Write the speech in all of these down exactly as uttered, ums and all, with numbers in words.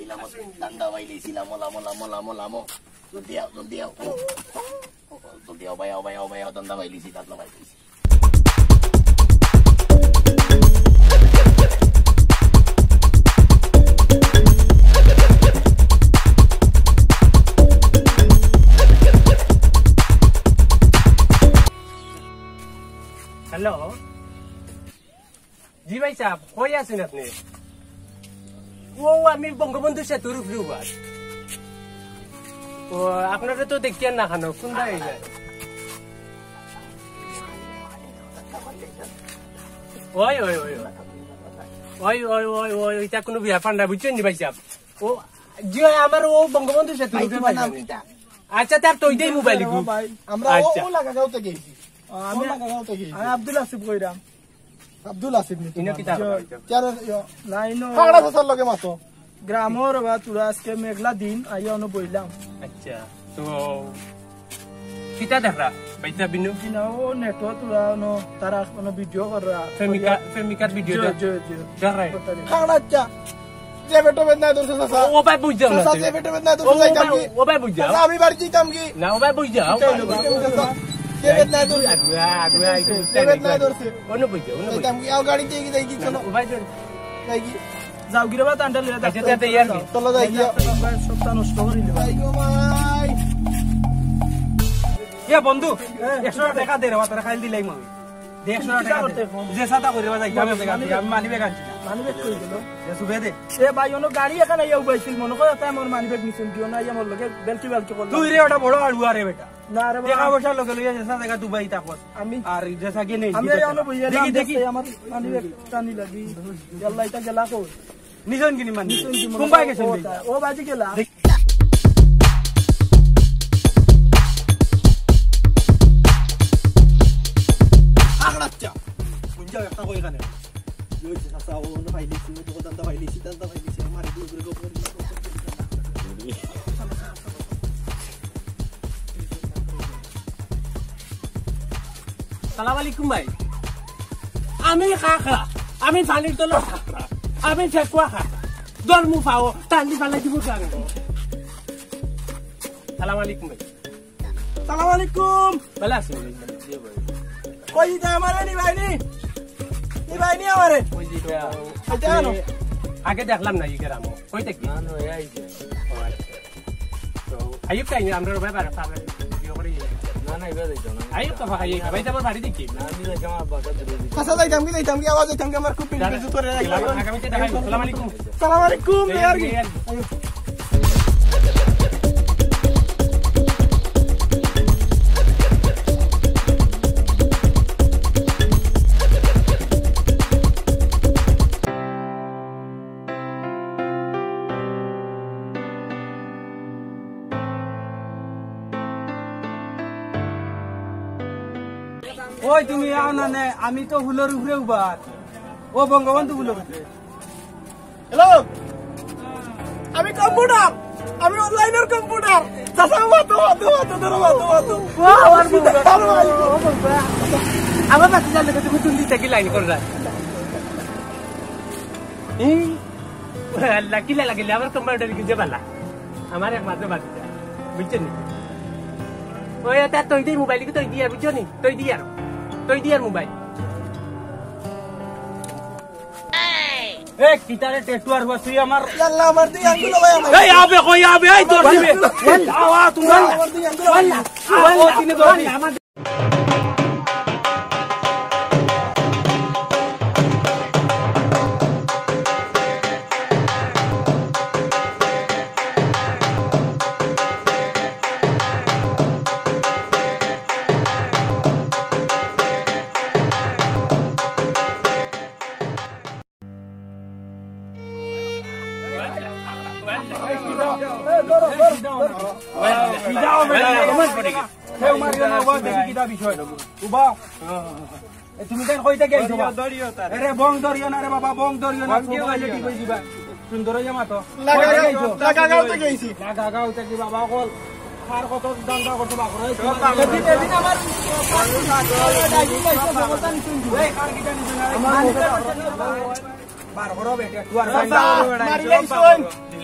দিলাম, ধান্দা পাইলিছি, লামো, লামো, লামো, লামো, লামো। জলদি আও, জলদি আও। জলদি আও, ভাই, আও, ভাই, আও, ভাই, আও, ধান্দা পাইলিছি, ধান্দা পাইলিছি। হ্যালো। জি ভাই সাহেব, কই আছেন আপনি? ও, আমি বঙ্গবন্ধু সেতুর উপরে উবার। ও, আপনারে তো দেখিয়ার না কেন, কোন জায়গায় যায়? ওই, ওই, ওই, ওই। ওই, ওই, ওই, ওই, ওইটা কোনো ব্যাপার না, বুঝছেন নি ভাই সাহেব? ও, জি ভাই, আমার ও বঙ্গবন্ধু সেতুর ভাই, উপরে তোমার নাম ভাই। কিতা? আচ্ছা, তার তো ওইটাই মোবাইল গো। ভাই, আমরা ও, আচ্ছা। ও লাগাগাঁও থেকে গেছি। আমি, ও লাগাগাঁও থেকে গেছি। আমি আব্দুল আসিফ কইরাম। আব্দুল আসিফ নি ইনো তোমার কিতা নাম? কথা কইছো? চার, ইয়ো। না, ইনো খাগড়া চাচার লগে মাতো। গ্রামর বা তোরা আজকে মেঘলা দিন, আইয়া অনো বইলাম। আচ্ছা, তো কিতা দেখরা? বাইতা বিনু? কি না, ও নেটো তোরা অনো, তারা অনো ভিডিও কররা। প্রেমিকা, প্রেমিকার ভিডিও জি, দে-, জি, জি। দেখরায়? কথা দে। খাগড়া চা। যে বেটো বেদনায় ধরছে চাচা। ও ভাই বুঝ যাও না চাচা, তুমি। যে বেটো বেদনায় ও, ধরছে ও যাইতাম ভাই, কি? ও ভাই বুঝ যাও। চাচা, আমি বাড়ি যাইতাম কি? না, ও ভাই বুঝ যাও। কিতা হইলো বা? চাচা, যে বেদনায় ধরছে। আগুয়া, আগুয়া, এই যে যে বেদনায় ধরছে। অন্য বুঝ যাও, অন্য বুঝ যাইতাম যাও। কি? আও গাড়ি দিয়ে কি যাই কি? চলো। ও ভাই যাও। যাই কি? যাও গিরে বা তান্ডা লইয়া আচ্ছা, যাও। তাতে ইয়ার কি? চলো যাই কি? ভাই, সবটা নষ্ট করে দিলে। যাই গো ভাই। এ বন্ধু, হ্যাঁ। একশো টাকা দে রে, বা, তোরা খাইল দিলাই মনে। দেড়শো টাকা দে। যে সাদা করে বাজাই, আমি মানি ব্যাগ আনছি না। মানি ব্যাগ কই গেল? দে, সুবে দে। এ ভাই, অনো গাড়ি এখানে আইয়া উবাইছিল, মনে করে তাই আমার মানি ব্যাগ নিছেন, দিও না, আইয়া আমার লগে বেলকি বেলকি করলো। তুই রে, ওটা বড় আড়ুয়া রে বেটা। না রে বাবা। টাকা পয়সা লগে লইয়া যে সাদা দুবাই তা কর। আমি আর যে সাগে নেই, আমি এই অনো বইয়া দেখি, দেখি। আমার মানি ব্যাগ টানি লাগি। আল্লাহ, এটা গেলা কই? নিজন কিনি মানি। নিজন কিনি মানি। কোন ভাই গেছেন ও, ভাই? ও বাজি গেলা। দেখ। আগড়াচ্চা। কোন যাও একটা কই এখানে? ওই যে চাচা, ও অন্য ভাই লিখছি, ওই দোকান দা ভাই লিখছি, দাদা ভাই লিখছি, আমার এগুলো করে গোপন। সালাম আলাইকুম ভাই। আমি খাখা, আমি পানির তলর খাখা, আমি ফেকুয়া খাখা। ধর্ম পাও, টান্ডি ফালাই দিব গান। সালাম আলাইকুম ভাই। সালাম আলাইকুম। ভালো আছেন ভাই? কই দিতা আমারে নি ভাই নি? নি ভাই নি আমারে? ওই যে এটা, এটা আনো। আগে দেখলাম না এই গ্রামো। কই থাকি? না, না, এই যে। তো আইয়ুব তাই না, আমরা ভাই বারো পাবে। না, না, এবার যাইতো না। আইয়ুব তো ভাই, এই ভাই তো আমার বাড়ি দেখি। না, আমি যাইতাম, আব্বা, কাছে যাইতাম। কাছে যাইতাম কি, যাইতাম কি, আওয়াজ যাইতাম কি, আমার খুব পিন পিছু করে রাখলাম। আগামীতে দেখা হবে। সালাম আলাইকুম। সালাম আলাইকুম, এই, আর কি? এই, এই। ওই তুমি আও না নে, আমি তো হুলোর উপরে উবার। ও বঙ্গবন্ধু হুলোর উপরে। হ্যালো, আমি কম্পিউটার, আমি অনলাইনের কম্পিউটার। চাচা, মাতো, মাতো, মাতো, ধরো, মাতো, মাতো। বাহ, আমার বউ। আসসালামু আলাইকুম। ও বাবা। আমার বাচ্চা জানলে তো তুমি তুমি দেখি লাইন করলা। এই, আল্লাহ, কিলা লাগিলে আমার কম্পিউটার কি যে বালা। আমার একমাত্র বাচ্চা, বুঝছেন নি? ওই এটা তৈ দিয়ে মোবাইল কি তৈ দিয়ে, বুঝছো নি? তৈ দিয়ে আর, তৈ দিয়ে আর মোবাইল। এ, কিতারে টেটুয়ার হুয়া, তুই আমার ইয়াল্লা, আমার দুই আঙ্গুল ভাই আমার। এই, আবে, কই আবে, এই, তোর দিবে। ওয়াল্লা। আওয়া, তুমি ওয়াল্লা। আমার দুই আঙ্গুল ভাই। ওয়াল্লা। আ, ও, ওয়াল্লা। তিনে ধরবি। ওয়াল্লা, আমার এ, উমার ইয়ান উবা, দেখি কিতা বিষয়। উবা। এ, তুমি কেন কইতে গেছো? ধরিও, ধরিও তার। এরে, বং ধরিও না রে বাবা, বং ধরিও না। বং কিয় সবাই ধরিও ঠিক না? হয়ে যাবা। সুন্দর হয়ে মাতো। লাগাগাঁও, কইতে গেছো? লাগাগাঁও থেকে আইছি। লাগাগাঁও থেকে বাবা অকল। আর কত দান্দা করতে বাকরে। সব বাকরে। এদিন, এদিন আমার এই, কার কিটা নিছো না? আমার বার করো বেটা, তুই আর আচ্ছা, মারিলে শোন।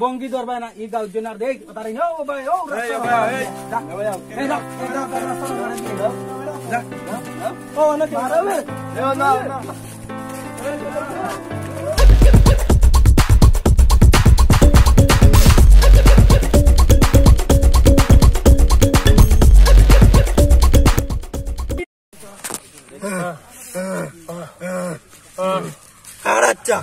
ভঙ্গি ধরবায় না, ই গাউর জন্য আর দেখ, তারে, ও ভাই, ও, এই, রাস্তা এই, ভাই, এই। যা। এই ভাই, এই, রাখ, এই, রাখ, রাখ, রাস্তা ভাড়া দিয়ে দাও। যা। ও, না, মারো রে। এ, না, না। খাড়াচ্ছা।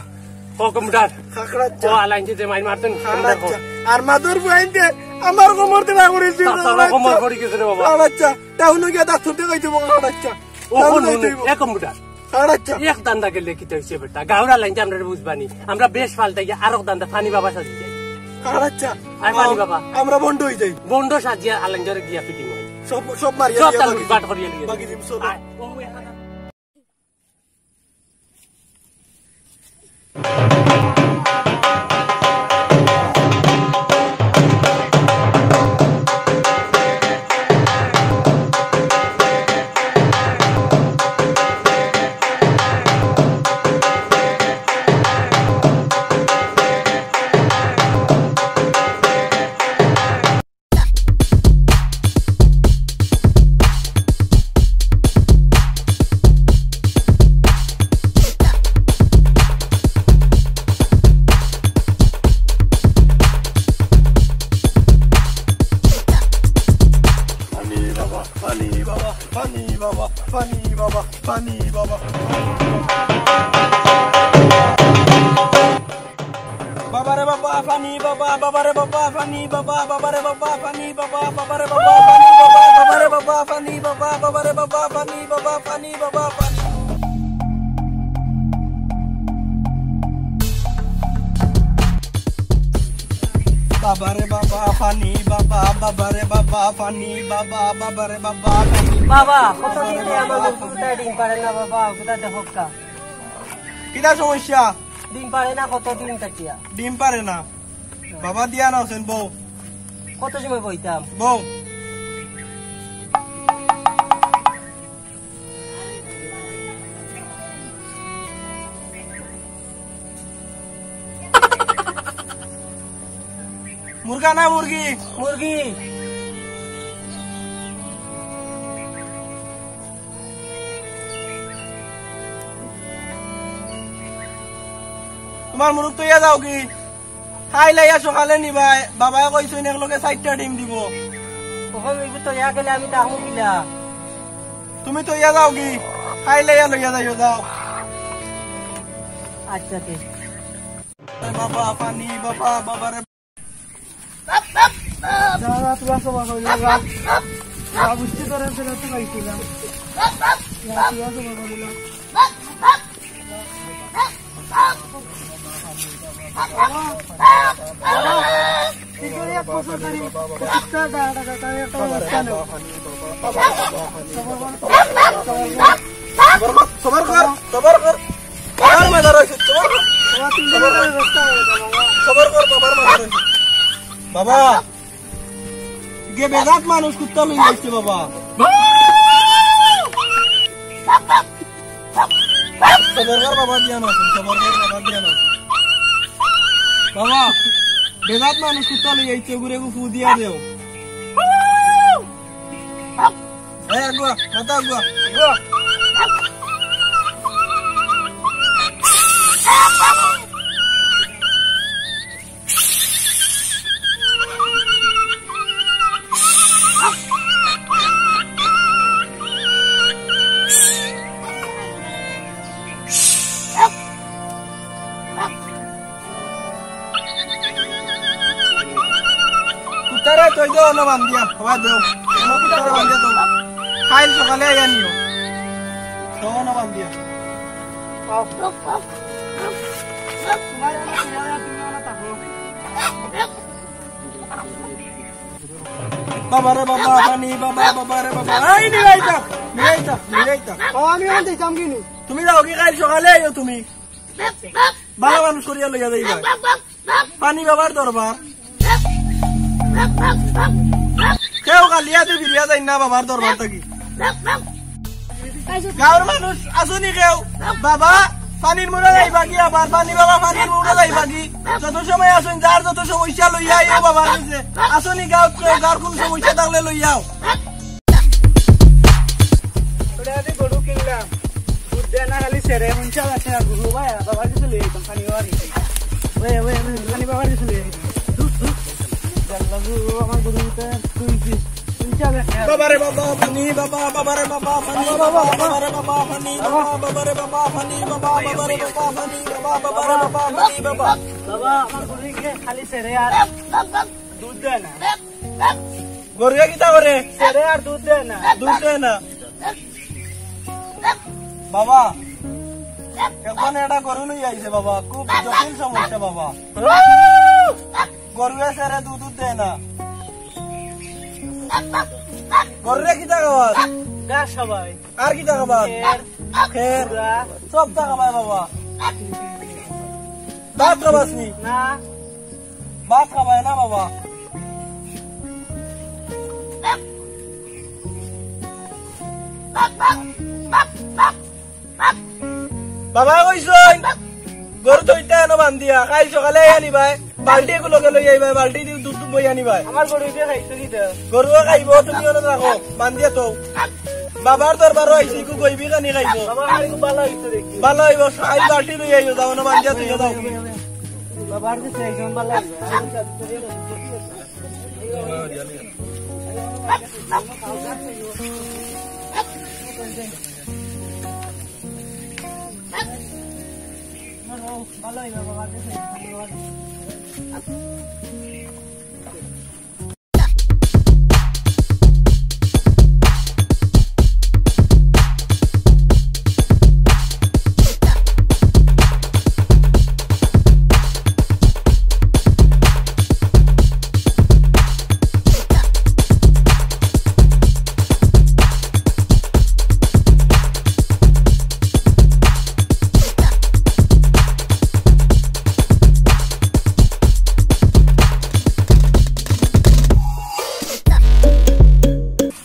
ও কম্পিউটার। খাড়াচ্ছা। ও আলাইন যে মাইর মারতেন, কম্পিউটার খাড়াচ্ছা। কর। আর মাদুর বইনতে আমার কোমর তে না করে দিল। তার সারা কোমর পড়ি গেছে রে বাবা। খাড়াচ্ছা। টাউনো গিয়া ডাক্তার দেখাইতে বল খাড়াচ্ছা। ও টাউনো কোন যাইতে হইব। A computer. খাড়াচ্ছা। এক দান্দা গেলে কিতা হইছে বেটা? গাউরা লাইন যে আমরা বুঝবানি। আমরা বেশ ফালতাই গিয়া আরক দান্দা ফানি বাবা সাজি যাই। খাড়াচ্ছা। আর ফানি বাবা। আমরা বন্ড হই যাই। বন্ড সাজিয়া আলাইন ধরে গিয়া ফিটিং হয়। সব, সব মারিয়া সব দিয়া তার বাকি লুটপাট করিয়া লিয়ে। বাকি জিনিস সব। আয়, ও, ও, এখানে। ফানি বাবা, ফানি বাবা, ফানি বাবা, ফানি বাবা, ফানি বাবা। বাবারে বাবা, ফানি বাবা, বাবারে বাবা, ফানি বাবা, বাবারে বাবা, ফানি বাবা, বাবারে বাবা, ফানি বাবা, বাবারে বাবা, ফানি বাবা, বাবারে বাবা, ফানি বাবা, ফানি বাবা, ফানি। বাবারে বাবা, ফানি বাবা, বাবারে বাবা, ফানি বাবা, বাবারে বাবা, ফানি বাবা, বাবা, কত দিন ধরে আমার মুরগি কোথায় ডিম পারে না বাবা, কোথায় দেখো কা? কিতা সমস্যা? ডিম পারে না, কত দিন থাকিয়া। ডিম পারে না। বাবা দিয়া না হোসেন, বউ। কত সময় বইতাম? বউ। মুরগা না মুরগি? মুরগি। তোমার মুরগ তো ইয়া যাও কি? খাই লাইয়া সকালে নিবায়, বাবায় কইছইন একলগে চাইরটা ডিম দিব। ওখান মিরপুর তো ইয়া গেলে আমি তাহমু কিলা? তুমি তো ইয়া যাও কি? খাই লাইয়া লইয়া যাইও, যাও। আচ্ছা, ঠিক। বাবা, পানি, বাবা, বাবা রে। যা, যা, তুই আসো, বাবা, যা, যা। যা, বুঝতে তোরা ফেরাতে পাইছি না। যা, তুই আসো, বাবা, যা। সবর কর, সবর কর। বাবার মাঝে রইছে, সবর কর। সবর কর, বাবার মাঝে রইছে। বাবা, গে বেজাত মানুষ কুত্তা লই আইছে বাবা। সবর কর বাবা, দিয়া না, সবর কর বাবা, দিয়া না। বাবা, বেজাত মানুষ কুত্তা লই আইছে, ঘুরে গু ফু দিয়া দেও। এই আগুয়া, মাথা আগুয়া, আগুয়া। কুত্তারে থই দেও না বান্ধিয়া, হবা দেও। কুত্তারে বান্ধিয়া দেও। কাইল সকালে আইয়া নিও। দেও না বান্ধিয়া। বাবা রে বাবা, পানি, বাবা, বাবা রে বাবা। এই নিরাইতা, নিরাইতা, নিরাইতা। ও, আমি অখন যাইতাম কিনি? তুমি যাও কি কাইল সকালে আইও তুমি? বালা মানুষ করিয়া লইয়া যাইবা। পানি বাবার দরবার। কেউ খালি আতে ফিরিয়া যাইন না বাবার দরবার থাকি। গাঁওর মানুষ আছইন নি কেউ? বাবা, পানির মুড়া যাইবা কি আবার? পানি বাবা, পানির মুড়া যাইবা কি? যত সময় আছইন, যার যত সমস্যা লইয়া আইও বাবার কাছে। আছইন নি গাঁওত কেউ? গাঁওর কুনু সমস্যা থাকলে লইয়া আও। ওটা আতে গরু কিনলাম। দুধ দেয় না, খালি ছেড়ে। হুনছা আছে আর গরু ভাই, বাবার কাছে লইয়া আইতাম, পানি বাবার কাছে। ওয়ে, ওয়ে, ওয়ে, পানি বাবার কাছে লইয়া আইতাম। দুধ, দুধ। জাল্লা গো, আমার গরু তো তুই কি? বাবা রে বাবা, পানি বাবা, বাবা রে বাবা, পানি বাবা, বাবা রে বাবা, পানি বাবা, বাবা রে বাবা, পানি বাবা, বাবা রে বাবা, পানি বাবা, বাবা রে বাবা, পানি বাবা। বাবা, আমার গরু কি খালি ছেড়ে আর দুধ দেয় না। গরুয়ে কিতা করে? ছেড়ে আর দুধ দেয় না। দুধ দেয় না। বাবা, অখন একটা গরু লইয়া আইছে বাবা, খুব জটিল সমস্যা বাবা। গরুয়ে ছেড়ে দুধ দেয় না। গরুরে কিতা খাওয়াস? ঘাস খাবাই। আর কিতা খাবাস? খের। খের। কুড়া। সবতা খাবায় বাবা। ভাত খাবাস নি? না। ভাত খাবায় না বাবা। বাবা কইছইন, গরু থইতা এনো বান্ধিয়া, কাইল সকালে আইয়া নিবায়, বালতি এগু লগে লইয়া আইবায়, বালতি দি দুধ বইয়া নিবায়। আমার গরু ইতা খাইতো কিতা? গরুয়ে খাইবো, তুমি অনো রাখো, বান্ধিয়া থও। বাবার দরবারো আইছি, ইগু গইবি খানি খাইবো। বাবা, আমার ইগু বালা অইতো দেখি। বালা অইবো, কাইল বালতি লইয়া আইও, যাও না, বান্ধিয়া থইয়া যাও। বাবার কাছে একজন বালা অইবো।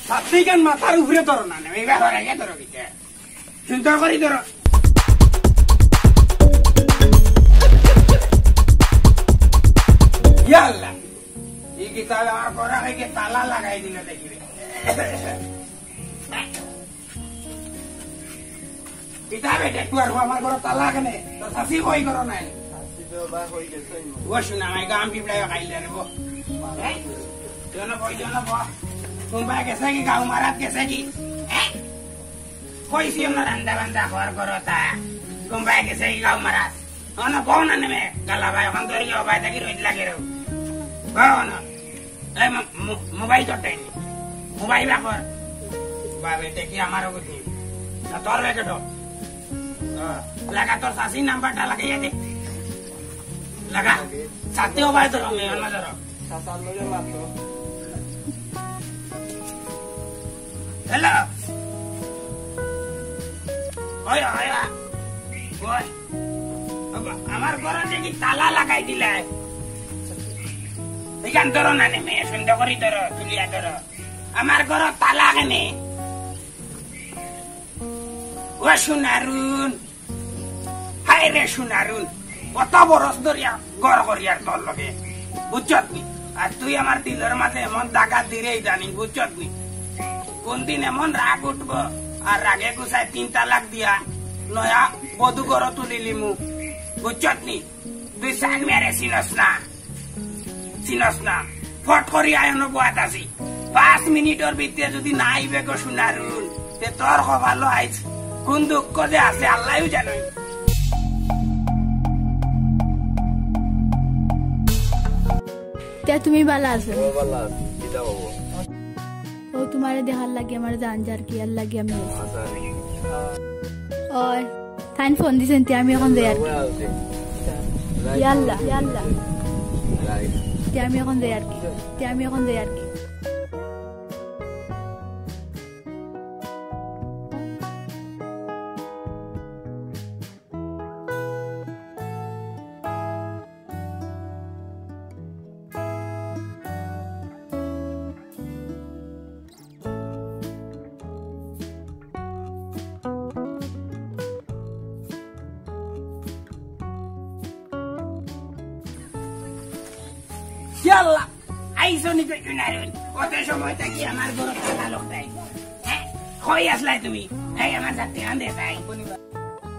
ছাতিখান মাথার উপরে ধরো না, না, এই ব্যাপারে আগে ধরো কিতা? সুন্দর করি ধরো। ইয়া আল্লাহ, ই কিতা আমার ঘরো আইয়া তালা লাগাই দিল দেখি রে। কিতা বেটা, তুই আর আমার ঘরো তালা কেনে? তোর শাশি কই ঘরো নাই? শাশি তো বা কই গেছে? ও শুনা, আমার গাম পিঁপড়ায় খাইলে রে গো। হ্যাঁ? জন বই, জন বই। কুনবায় গেছে কি, গাউ মারাত গেছে কি? হ্যাঁ? কইছি আমরা রান্দা বান্দা ঘর করো তা। কুনবায় গেছে কি গাউ মারাত? অনো বও না নেমে, গালা ভাই, অখন ধরি যাও ভাই, দেখি রইদ লাগে রে। বও না। এই মো-, মো-, মোবাইল তো টেন। মোবাইল বার কর। বাবে দেখি আমার ওকে তুই। না তোর ব্যাগে তো। হ্যাঁ। লাগা তোর শাশির নাম্বারটা লাগাইয়া দে। লাগা। সাথে ও ভাই ধরো, মেয়ে অন্য ধরো। সাতান্ন জন মাত্র। হ্যালো। ওই, ওই, ওই। ওই। আমা-, আমার ঘরো দেখি তালা লাগাই দিলে। এখান ধরো না নে, মেয়ে সুন্দর করি ধরো, তুলিয়া ধরো। আমার ঘরো তালা কেনে? ও সোনারুন। হায় রে সোনারুন, কত বরস ধরিয়া ঘর করিয়ার তোর লগে, বুঝছত নি? আর তুই আমার দিলর মাঝে এমন দাগা দিরে ইদানিং, বুঝছত নি? ও কোনদিন এমন রাগ উঠবো, আর রাগে গুছায় তিন তালাক দিয়া নয়া বধূ ঘরো তুলিলিমু, বুঝছত নি? তুই সান মিয়ারে চিনস না, চিনস না, ফট করি আয়নো বওয়াত আছি। পাঁচ মিনিটর ভিতরে যদি না আইবে গো সোনার রুন, তে তোর কপালো আইজ কোন দুঃখ যে আছে আল্লায়উ জানইন। তে তুমি ভালা আছো? ও ভালা আছি, কিতা খবর? ও তুমারে দেখার লাগি আমার জান যার কি আর লাগি আমি আইছি। আচ্ছা। ওই, তাইন ফোন দিছইন, তে আমি অখন যাই আর কি। আচ্ছা। ইয়াল্লা, ইয়াল্লা। তে আমি অখন যাই আর কি। তে আমি অখন যাই আর কি। ইয়াল্লা, আইছো নি কই নারুন? অত সময় থাকি আমার ঘরো তালা লক দেয়। হ্যাঁ? কই আছলায় তুমি? এই আমার জাতি আন দে তাই।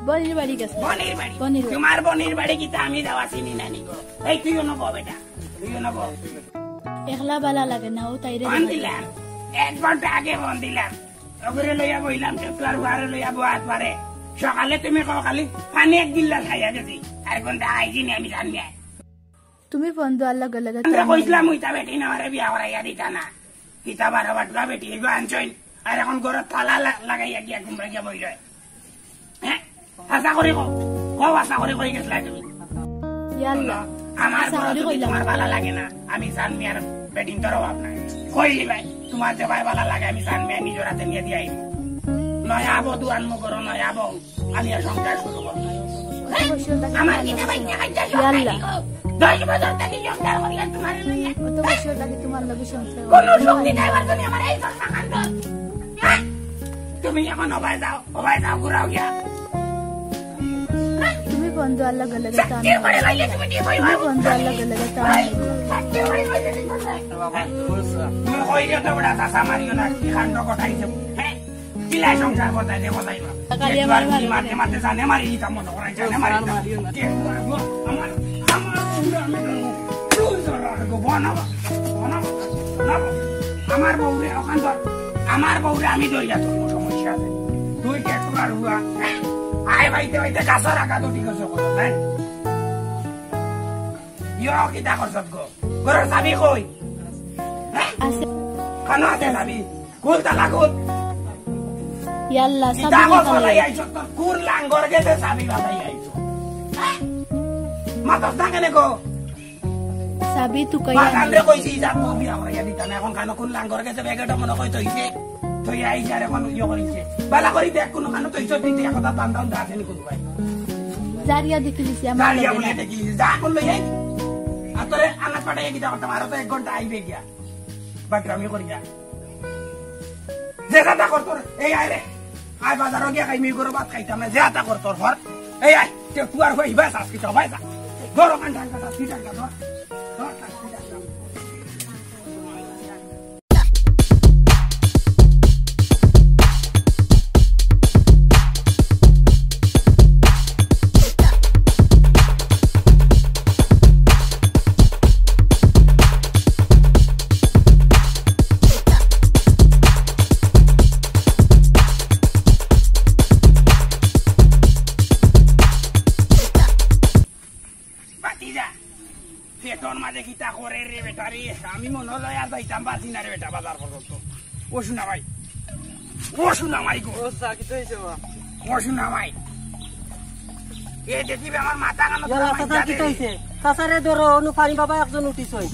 বনির বাড়ি গেছে। বনির বাড়ি? বনির বাড়ি। তুমার বনির বাড়ি কিতা আমি যাওয়া চিনি না নি গো। এই তুইও নবো বেটা, তুইও নবো। একলা ভালা লাগে না, ও তাইরে ফোন দিলাম, এক ঘন্টা আগে ফোন দিলাম। ওগুরে লইয়া বইলাম, টুকটুয়ার বুয়ারে লইয়া বওয়াত পারে। সকালে তুমি কও খালি পানি এক গিল্লাস খাইয়া গেছি। আর কোনটা আইছি নি আমি জানি না। তুমি ফোন দেওয়ার লগে লগে আমরা কইছিলাম, ওইটা বেটি না, আমারে বিয়া করাইয়া দিতা না। কিতা বারো বাটুয়া বেটি, এগো আনছইন। আর অখন ঘরো তালা লা-, লাগাইয়া গিয়া ঘুমাইয়া বই রয়। হ্যাঁ? হাছা করি কও। কও, হাছা করি কই গেছলায় তুমি? ইয়াল্লা। আমার হাছা ঘরো করি যদি কইলাম। তুমার ভালা লাগে না, আমি সান মিয়ার বেটিন্তর অভাব নাই। কইলিবায়, তুমার যেবায় ভালা লাগে, আমি সান মিয়ার নিজর আতে নিয়া দিয়া আইমু। নয়া বধূ আনমু ঘরো, নয়া বউ। আমি আর সংসার শুরু করবো। আমার কিতা বাইচ্চা কাইচ্চা সব ইয়াল্লা। নাই গো। দশ বছর থাকি সংসার করিয়া তুমারে লইয়া। অত বছর থাকি তুমার লগে সংসার। কোনো শক্তি নাই আমার জন্য, আমার এই সংসার কাণ্ড। হ্যাঁ? তুমি অখন ওবায় যাও, ওবায় যাও, ঘুরাও গিয়া। তুমি ফোন দেওয়ার লগে লগে তো আমি। সত্যি করে কইলে তুমি ঠিক কইবা। তুমি ফোন দেওয়ার লগে লগে তো আমি। সত্যি করে কইলে ঠিক কইবা। তুমি কইলে তো বেটা চাচা মারিও না, কি কাণ্ড ঘটাইছে। হ্যাঁ? কিলা সংসার বাজাইলে বাজাইবা। কালিয়া মারি মারি। মারতে মারতে জানে মারি দিতাম মনে করাই, জানে মারি দিতাম। কে, আমার, আমার বউরে আমি ধরবো। তুই ধর, আর গো, বনাবো, বনাবো, বনাবো। আমার বউরে, অখান ধর, আমার বউরে আমি ধরিয়া তোর সমস্যা আছে। তুই কে, তোর আর হুয়া? আয় বাইতে বাইতে গাছর আগা দুটি গেছে কোনো, তাই? ইয়ো, কিতা করছত গো? ঘরর চাবি কই? হ্যাঁ? আছে। কানো আছে চাবি? খুল তালা খুল। ইয়াল্লা, কিতা চাবি কই কিতা ফালাই লাগে? আইছো? তোর কুন লাঙ্গর গেছে চাবি ফালাই আইছো? হ্যাঁ? মাতস না কেনে গো? চাবি তুকাই আনলে। মাতানরে কইছি, যা, তুই বিয়া করাইয়া দিতা না। অখন কানো কুন লাঙ্গর গেছে, ব্যাগেটা মনে কয় থইছে। থইয়া আইছে আর অখন ইয়ে করিছে। বালা করি দেখ, কুনু কানো থইছ, তুই তো এক কথা বান্ধা উন্ধা আছে নি কুনু ভাই? জারিয়া দেখিলিছি, আমার জারিয়া লগে বলে না। দেখিলিছি, যা করলো এই। আর তোরে আনাত পাঠাইয়া কিতা করতাম, আরো তো এক ঘন্টা আইবে গিয়া। বাটরামি করি যা। যে যাতা কর তোর, এই আয় রে। আয় বাজারো গিয়া খাই, মি গরু ভাত খাইতাম না, যে যাতা কর তোর ঘর। এই আয়, তে তুই আর হইবা, শাস্তি তো হইবা। ধরো কান ঢাকা, শাস্তি ঢাকা, ধর। ধর, শাস্তি ঢাকা। ভাতিজা, পেটর মাঝে কিতা করে রে বেটা রে? আমি মনে লয় আর যাইতাম পারছি না রে বেটা বাজার পর্যন্ত। ও সোনা ভাই, ও সোনা ভাই গো। ও চা কিতা হইছে বা? ও সোনা ভাই, এ দেখিবে আমার মাথা কানো ইয়ার তোরা রাস্তা মাইজা কিতা দে। হইছে? চাচারে ধরো, অনু পানি বাবা একজন উঠিছইন।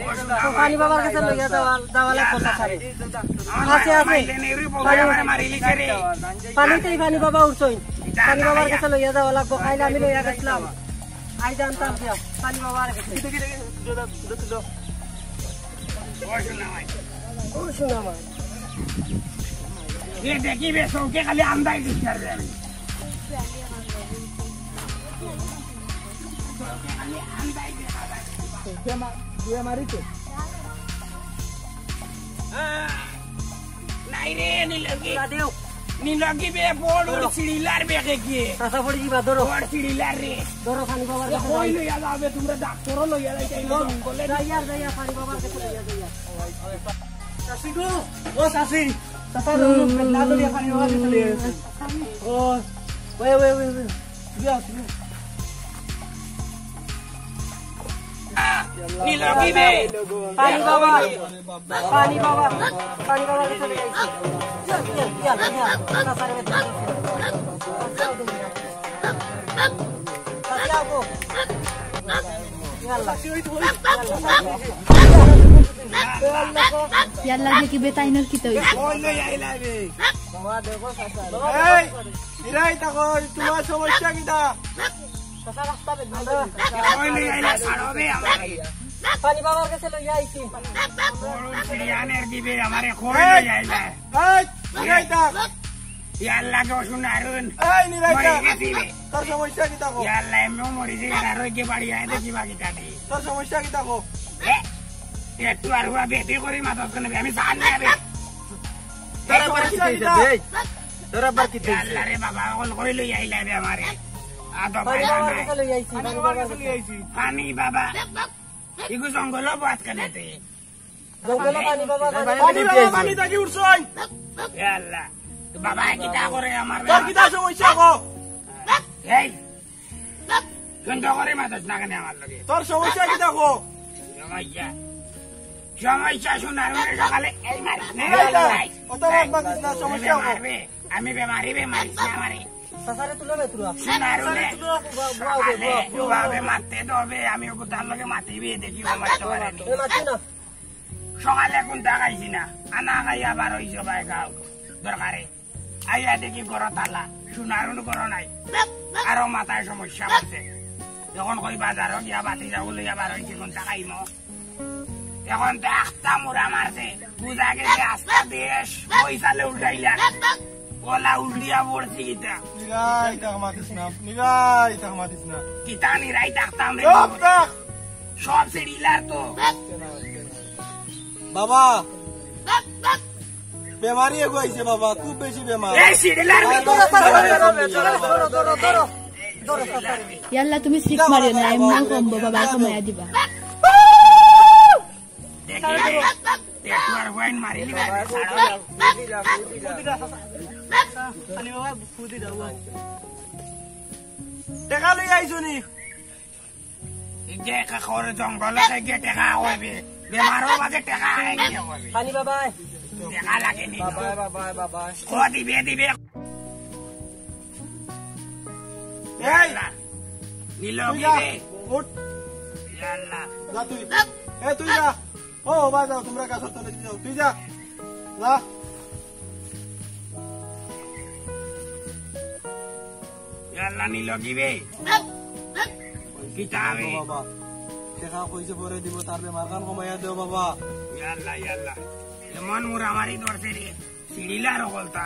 ও সোনা তো ভাই, পানি বাবার কাছে লইয়া যাওয়া, যাওয়া লাগবো চাচারে। আমার আছে, আছে। মাইলে নেউরি বলে আমারে মারিলিছে রে। পানিতেই পানি বাবা উঠছইন। যা, পানি যা, বাবার যা। কাছে লইয়া যাওয়া লাগবো, খাইলে আমি লইয়া গেছিলাম। আই জানতাম দিয়া, পানি বাবার কাছে। ও সোনা ভাই। ও সোনা ভাই। এ দেখি বে, চৌকে খালি আন্দাই দিচ্ছে আর আমি। চৌকে খালি আন্দাই দেখা যায়। দুয়ে মা-, দুয়ে মারিতে। আহ! না, আইরে, নীলকি। না দেও। নীলকি বে, বড় ধরো। সিঁড়িলার বেগে গিয়ে। চাচা পড়ি যিবা, ধরো। বড় সিঁড়িলার রে। ধরো, পানি বাবার এ, কাছে কই যাই। লইয়া যাবে? তোমরা ডাক্তারও লইয়া যাইতে অইলো জঙ্গলে। যাইয়ার, যাইয়ার, পানি বাবার কাছে লইয়া যাইয়ার। চাচি গো, ও চাচি। চাচা, লো, লো, না ধরিয়া পানি বাবার কাছে লইয়া যাইয়ার। ও, ওয়ে, ওয়ে, ওয়ে, ওয়ে। তুমি আও, তুমি আও। নীলকি বে। পানি বাবা, পানি বাবা, পানি বাবা, চলে গেছে। ইয়া, ইয়া, ইয়া, ইয়া, তাড়াতাড়ি বের করো। ইয়াল্লা। ইয়াল্লা দেখি বেটাইনর কিতা অইছে। এই, ইরাই থাকো, তোমার সমস্যা কিতা? কই লই আইলা? ছাড়ো বে আমারে। পানি বাবার কাছে লইয়া আইছি। বড় সিরিয়ানের দিবে আমারে কই এই, লই আইলা? এই, নিরাইতা। ইয়াল্লা গো সোনারুন। এই, নিরাইতা। মরি গেছি বে। তোর সমস্যা কিতা কো? ইয়াল্লা, এমনেও মরি যাই, আর ওই যে বাড়ি আয় দেখি বাকি কাটি। তোর সমস্যা কিতা কো? এ, এ, তুই আর হুয়া বেটি করি মাথাত কেনে বে? আমি জানি না বে। তোর আবার কিতা অইছে বে? তোর আবার কিতা অইছে? ইয়াল্লা রে বাবা, অকল কই লই আইলা বে আমারে। আদো পানি বাবার কাছে লই আইছি, পানি বাবার কাছে লই আইছি। পানি বাবা। ইগু জঙ্গল বাত কেনে তে? জঙ্গল পানি বাবা, পানি বাবা, পানি থাকি উঠছইন। এ আল্লাহ। বাবা, কিতা করে আমার? তোর কিতা সমস্যা কো? এই, তুই তো করে মাতস না কেনে আমার লগে? তোর সমস্যা কিতা কো? সমস্যা? সমস্যা সোনারুনে সকালে এই মারিস না। এই তো, অত মাত মাতিস না, সমস্যা কো? মারবে। আমি বেমারি বে, মারিস না আমারে। চাচারে তুলো বে তোরা। সোনারুনে। চাচারে তুলো, বুয়া, বুয়া, বুয়া, সকালে বুয়া, বুয়া। দুভাবে মারতে তো হবে, আমি ওকে তার লগে মাতিবি, দেখি ও মারতে পারে নি। এ মাতি না। সকালে কুন্তা খাইছি না, আনা খাইয়া বার অইছো ভাই খাও। দরকারে। আইয়া দেখি ঘরো তালা, সোনারুন ঘরো নাই। আরো মাথায় সমস্যা আছে। এখন কই বাজারো গিয়া বাতি যাবো লইয়া বার অইছি, কুন্তা খাইমো। এখন তো একটা মুড়া মারছে, বুঝা গেছে আস্তা দেশ, পয়সালে উল্টাইলা। ওলা উল্টিয়া পড়ছি কিতা? নিরাই তাক মাতিস না, নিরাই তাক মাতিস না। কিতা নিরাই তাকতাম রে? চুপ থাক। সব সিরিলার তো। বাবা, বেমারি এগু আইছে বাবা, খুব বেশি বেমার। এই সিরিলার ধরো, ধরো, ধরো, ধরো। ইয়াল্লা, তুমি সিক মারিও না, এমনে কমবো, বাবা, কমাইয়া দিবা। দেখি, দেখি, আর ওয়াইন মারিলি না, ছাড়ো। টেকা লই আইছো নি? এই যে একা করে জঙ্গলে গিয়ে টেকা হইবে, বেমারও বাজে টেকা আই গিয়ে হইবে। পানি বাবাই। টেকা লাগে নি? বাবাই, বাবাই, বাবাই। ও দিবে, দিবে। এই! নীল তুই যা, গিরে। উঠ। ইয়াল্লা। যা তুই। এ, তুই যা। ও, বাবা, যাও, তোমরা গাছর তলে যাও। তুই যা। যা। ইয়াল্লা, নীল গিরে। কিতা বে? ও বাবা, টেকা কইছে পরে দিব, তার বেমার খান কমাইয়া দেও বাবা। ইয়াল্লা, ইয়াল্লা। এমন মুরামারি ধরছে রে। সিরিলার হকলতা।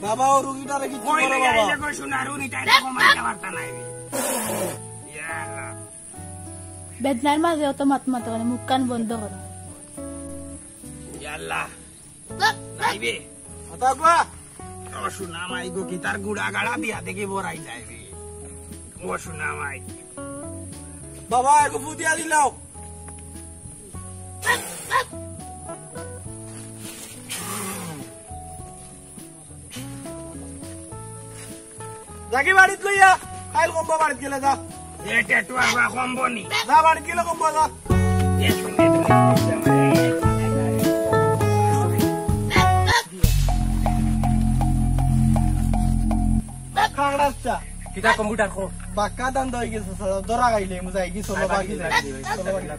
বাবা, ও রুগীটারে কিচ্ছু কই করো লইয়া বাবা। আইলে কই সোনারুন, ইটা তো কমাইতে পারতা নাই। ইয়া আল্লাহ। বেদনার মাঝে অত মাত মাতো কেনে, মুখ কান বন্ধ করো। ইয়া আল্লাহ। নাইবে। কথা কওয়া। ও সোনা মাই গো, কিতার গুড়া গাড়া দিয়া দেখি বড়াই যাইবে। ও সোনা মাই। বাবা, একটু ফুদিয়া দিলাও। যাগি বাড়িত লইয়া, কাইল কমবো বাড়িত গেলে যা। এ টেটুয়া বা কমবো নি? যা বাড়িত গেলে কমবো যা। এ শুনে তুমি খাগড়াচ্ছা। কিতা কম্পিউটার কো? বাক্কা দান দই গেছে, ধরা খাইলে, মুজাই গেছে, চলো বাকি যাই। চলো বাকি যাই।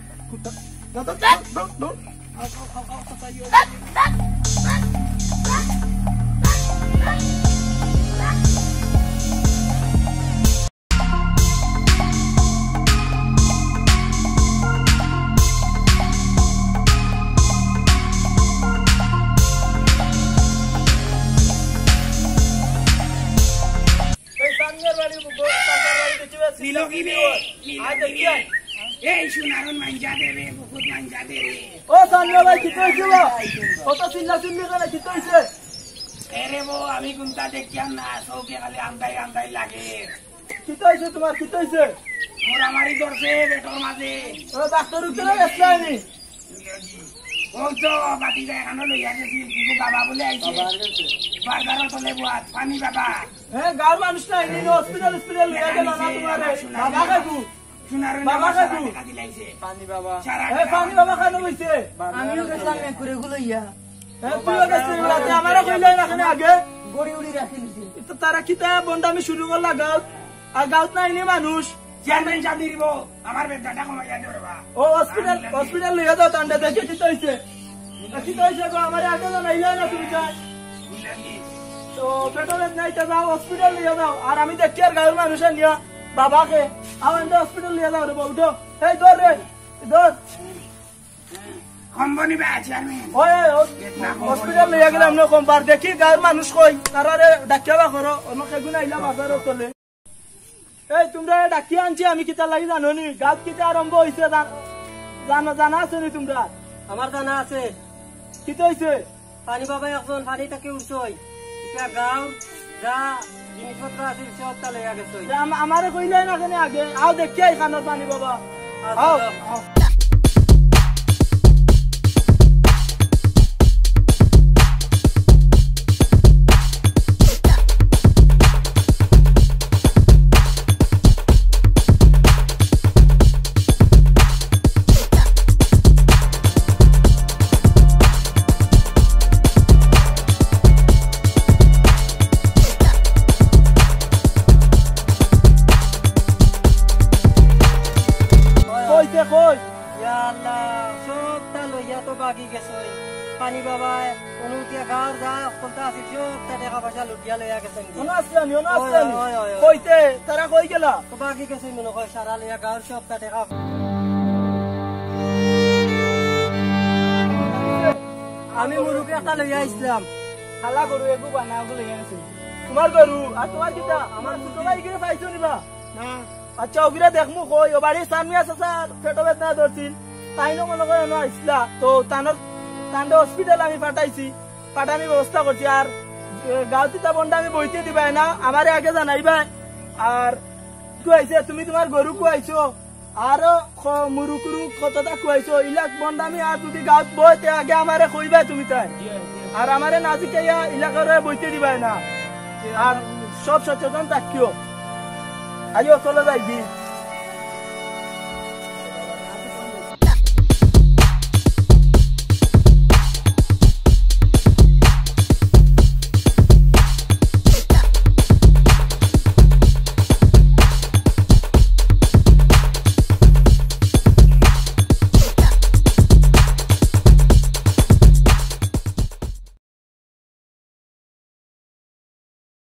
এই সোনারুন মাইঞ্জা দে রে, বুকুত মাইঞ্জা দে রে। ও সান্না ভাই, কিতা অইছে বা? কত চিল্লা চিল্লি করে, কিতা অইছে? এরে বো, আমি কুন্তা দেখিয়ার না, চউখে খালি আন্দাই আন্দাই লাগে। কিতা অইছে তুমার, কিতা অইছে? মারামারি করছে পেটর মাঝে। ও ডাক্তর উঠতে গেছলায় নি? ও তো বাতিজা এখানো লইয়া গেছি, কিন্তু বাবা বলে আইছে। বারবার তলে বুয়াত, পানি বাবা। হ্যাঁ, গাঁওর মানুষ না, এই হসপিটাল, হসপিটাল লইয়া গেল না তুমারে। বাবা কাকু। সোনার বাবা কাকু। সারা টাকা দিলাইছে। পানি বাবা। সারা এ, টাকা পানি বাবা খানো বইছে। আমিও গেছিলাম এক করে গুলো ইয়া। হ্যাঁ, তুইও গেছিলি, রাতে আমারে কইলে না কেনে আগে? গড়ি উড়ি রাখি দিছে। তো তারা কিতা বন্ডামি শুরু করলা গাঁওত? আর গাঁওত না এনে মানুষ। চেয়ারম্যান সাব দিব, আমার বেতনটা কমাইয়া দেও রে বা। ও হসপিটাল, হসপিটাল লইয়া যাও, তান্ডা দেখি কিতা অইছে। কিতা অইছে গো, আমারে আগে জানাইলা না তুমি তাই। তো পেটর বেদনা ইতা যাও, হসপিটাল লইয়া যাও। আর আমি দেখিয়ার গাঁওর মানুষ আনিয়া, বাবাকে, আও এনরে হসপিটাল লইয়া যাও রে বা, উঠো। এই ধর রে, ধর। কমবো নি বা চেয়ারম্যান? ওই, ওই, ওই, বেদনা কমবো হসপিটাল নি লইয়া বা। গেলাম না কমবার। দেখি গাঁওর মানুষ কই, তারারে ডাকিয়া বার করো, অন্য কেগুন আইলা বাজারর তলে। এই, তুমরারে ডাকিয়া আনছি আমি কিতার লাগি জানো নি? গাঁওত কিতা আরম্ভ অইছে জান-, জানা, জানা আছে নি তুমরার? আমার জানা আছে। কিতা অইছে? পানি বাবা একজন পানি থাকি উঠছই। ইটা গাঁওর যা জিনিসপত্র আছিল সবতা লইয়া গেছই। তে আম-, আমারে কইলায় না কেনে আগে? আও দেখিয়া ইখানর পানি বাবা। আচ্ছা, আও, যাও। আও। কইতে কই? ইয়া আল্লাহ, সবতা লইয়া তো ভাগি গেছই। পানি বাবায়, অনুতিয়া গাঁওর যা হকলতা আছিল, সবতা টেকা পয়সা লুটিয়া লইয়া গেছইন। অনো আছলা নি, অনো আছলা নি? ওই, ওই, ওই। কইতে, তারা কই গেলা? তো ভাগি গেছইন মনো কয়, সারা লইয়া গাঁওর সবতা টেকা। আমি মুরুগ একটা লইয়া আইছলাম। হালা গরু এগু বানা ওগু লইয়া গেছে। তুমার গরু, আর তুমার কিতা? আমার ছোট ভাই গিরে পাইছো নি বা? না। আচ্ছা, ওগিরে দেখমু কই, ও বাড়ি সানমিয়া চাচার পেটো বেদনা ধরছিল। তাইনও মনো কয় অনো আইছলা। তো তানর, তানরে হসপিটাল আমি পাঠাইছি, পাঠানির ব্যবস্থা করছি। আর, এ, গাঁওত ইতা বন্ডামি বইতে দিবায় না, আমারে আগে জানাইবায়। আর কুয়াইছে, তুমি তুমার গরু কুয়াইছো, আরো খ-, মুরুগ কুরুগ কততা কুয়াইছো, ইলা বন্ডামি আর যদি গাঁওত বয়, তে আগে আমারে কইবায় তুমি তাই। আর আমারে না জিকাইয়া ইলা করে বইতে দিবায় না। আর সব সচেতন থাকিও। আইও, চলো যাই গি।